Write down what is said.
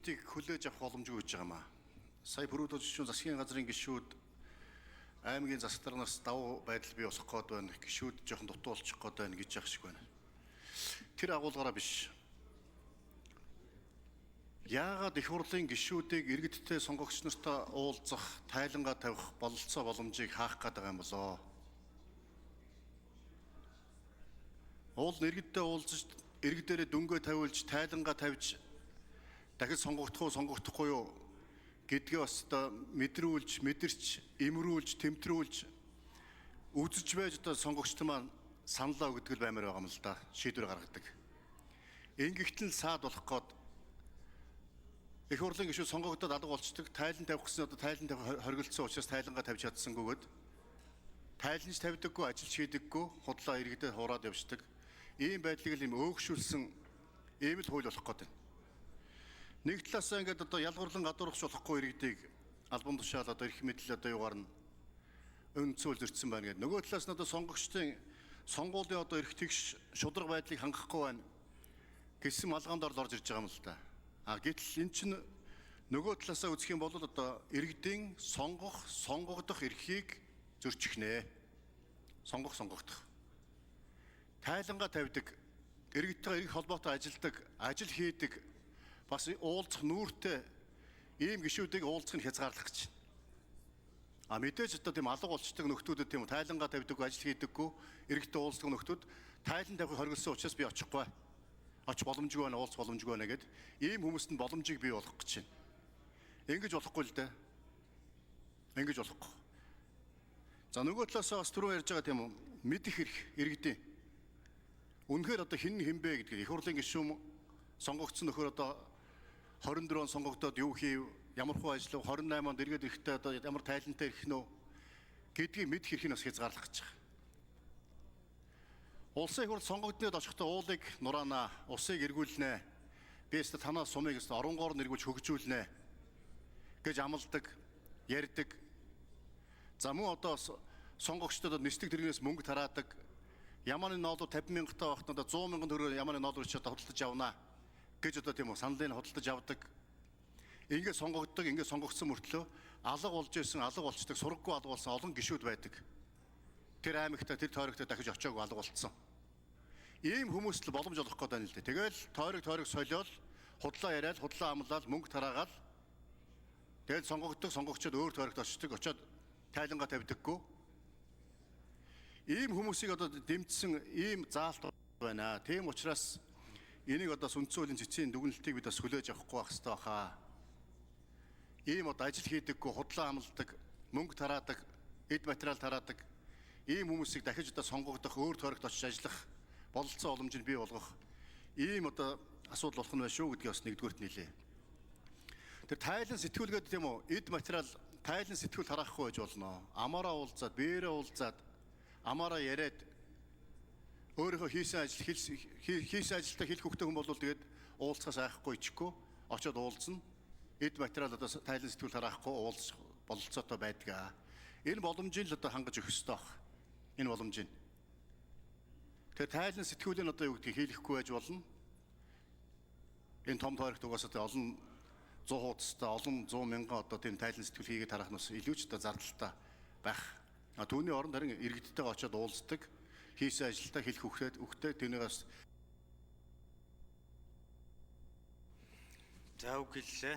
Тийг хүлээж авах боломжгүй гэж байгаа юм аа. Сая Пүрүүдэж гишүүн засгийн газрын гишүүд аймгийн засаг дарганаас давуу байдал бий болох гээд байна. Гишүүд жоохон дутуу болчих гээд байна гэж яах шиг байна. Тэр агуулгаараа биш. Яагаад их хурлын гишүүдийг иргэдтэй сонгогч нартай уулзах, тайлангаа тавих бололцоо боломжийг хаах гээд байгаа юм болоо? Уул нь иргэдтэй уулзаж, иргэдээрээ дүнгээ тавиулж, тайлангаа тавьж дахиж сонгогдох уу, сонгогдохгүй юу гэдгээ бас одоо мэдрүүлж, мэдэрч, эмрүүлж, тэмтрүүлж үзэж байж одоо сонгогчд маань саналаа өгдөг л баймаар байгаа юм л да. Шийдвэр гаргадаг. Ингэхдээ л саад болох гээд их хурлын гишүүд сонгогдоод алга болчдөг. Тайлан тавих гэсэн одоо тайлан тавих хоригдсон учраас тайлангаа тавьж чадсангүйгээд тайланч тавьдаггүй, ажиллаж хийдэггүй, худлаа иргэдэд хуураад явждаг. Ийм байдлыг л юм өөгшүүлсэн ийм л хууль болох гээд байна. Нэг талаасаа ингээд одоо ялгуурлан гадуурхах болохгүй иргэдийг албан тушаал одоо эрх мэдэл одоо юугаар нь өнцөөл зөрчсөн байна гэдэг. Нөгөө талаас нь одоо сонгогчдын сонгуулийн одоо эрх тэгш шударга байдлыг хангахгүй байна гэсэн малгаанд орж ирж байгаа юм л да. А гэтэл эн чинь нөгөө талаасаа үзэх юм бол одоо иргэдийн сонгох, сонгогдох эрхийг зөрчих нэ. Сонгох, сонгогдох. Тайлангаа тавьдаг, иргэдтэй эрх холбоотой ажилдаг, ажил хийдэг, бас уулзах нүүртэй ийм гишүүдийг уулзах нь хязгаарлах гэж. А мэдээж одоо тийм алга болчдөг нөхдүүдэд тийм тайлангаа тавьдаггүй, ажил хийдэггүй, иргэдтэй уулздаг нөхдүүд тайлан тавихыг хориглосон учраас би очихгүй. Очих боломжгүй байна, уулзах боломжгүй байна гэд ийм хүмүүст нь боломжийг бий болгох гэж байна. Ингэж болохгүй л дээ. Ингэж болохгүй. За нөгөө талаасаа бас түрүү ярьж байгаа тийм үү мэдэх эрх иргэдийн. Үнэхээр одоо хэн хэн бэ гэдгийг их хурлын гишүүн сонгогдсон нөхөр одоо 24 он сонгогдоод юу хийв, ямар хуу ажиллав, 28 онд эргээд ирэхдээ одоо ямар тайлантай ирэх нь үү гэдгийг мэдэх эрхийг бас хязгаарлах гэж байгаа. Улсын их хурл сонгогднод очихдоо уулыг нураана, усыг эргүүлнэ. Би өстө танаа сумыг өстө оронгоор нь эргүүлж хөгжүүлнэ гэж амладаг, ярьдаг. За мөн одоо сонгогчдод нисдэг тэргнээс мөнгө тараадаг. Ямааны ноолуу 50 мянгатаа байхад одоо 100 мянган төгрөгөөр ямааны ноолуу чи одоо худалдаж авна гэж одоо тийм үү саналыг худалдаж авдаг. Ингээд сонгогддог, ингээд сонгогдсон мөртлөө алга болж исэн, алга болчдөг, сургаггүй алга болсон олон гишүүд байдаг. Тэр аймагта, тэр тойрогтой дахиж очиагүй алга болцсон. Ийм хүмүүст л боломж олох гээд байна л дээ. Тэгэл тойрог тойрог солиол, худлаа яриад, худлаа амлаад, мөнгө тараагаал. Тэгэл сонгогддог, сонгогчод өөр тойрогт очдог, очиод тайлангаа тавьдаггүй. Ийм хүмүүсийг одоо дэмжсэн ийм заалт байна. Тийм учраас энийг одоо үндсэн хуулийн цэцгийн дүгнэлтийг бид бас хүлээж авахгүй байх хэрэгтэй баха. Ийм одоо ажил хийдэггүй, худлаа амладаг, мөнгө тараадаг, эд материал тараадаг ийм хүмүүсийг дахиж одоо сонгогдох, өөр тойрогт очиж ажиллах бололцоо боломжийг бий болгох ийм одоо асуудал болох нь байна шүү гэдгийг бас нэгдүгээрт нийлээ. Тэр тайлан сэтгүүлгээд тийм үү эд материал тайлан сэтгүүл тараахгүй байж болно. Амаараа уулзаад, биеэрээ уулзаад, амаараа яриад өөрийнхөө хийсэн ажил хийсэн ажилдаа хэлэх хөхтэй хүн бол тэгээд уулзахаас айхгүй ичихгүй очоод уулзна. Эд материал одоо тайлан сэтгүүл тараахгүй уулзах бололцоотой байдаг. Энэ боломжийг л одоо хангаж өгөх ёстой баг. Энэ боломжийг. Тэгэхээр тайлан сэтгүүлийн одоо юу гэдгийг хийлэхгүй байж болно. Энэ том тойрогт угаасаа олон 100 хуудастай олон 100 мянган одоо тийм тайлан сэтгүүл хийгээд тарах нь бас илүү ч одоо зардалтай байх. А түүний оронд харин иргэдтэйгээ очиод уулздаг, хийсэн ажилдаа хэлэх үхтэй тэрнийгээс За үг хэллээ.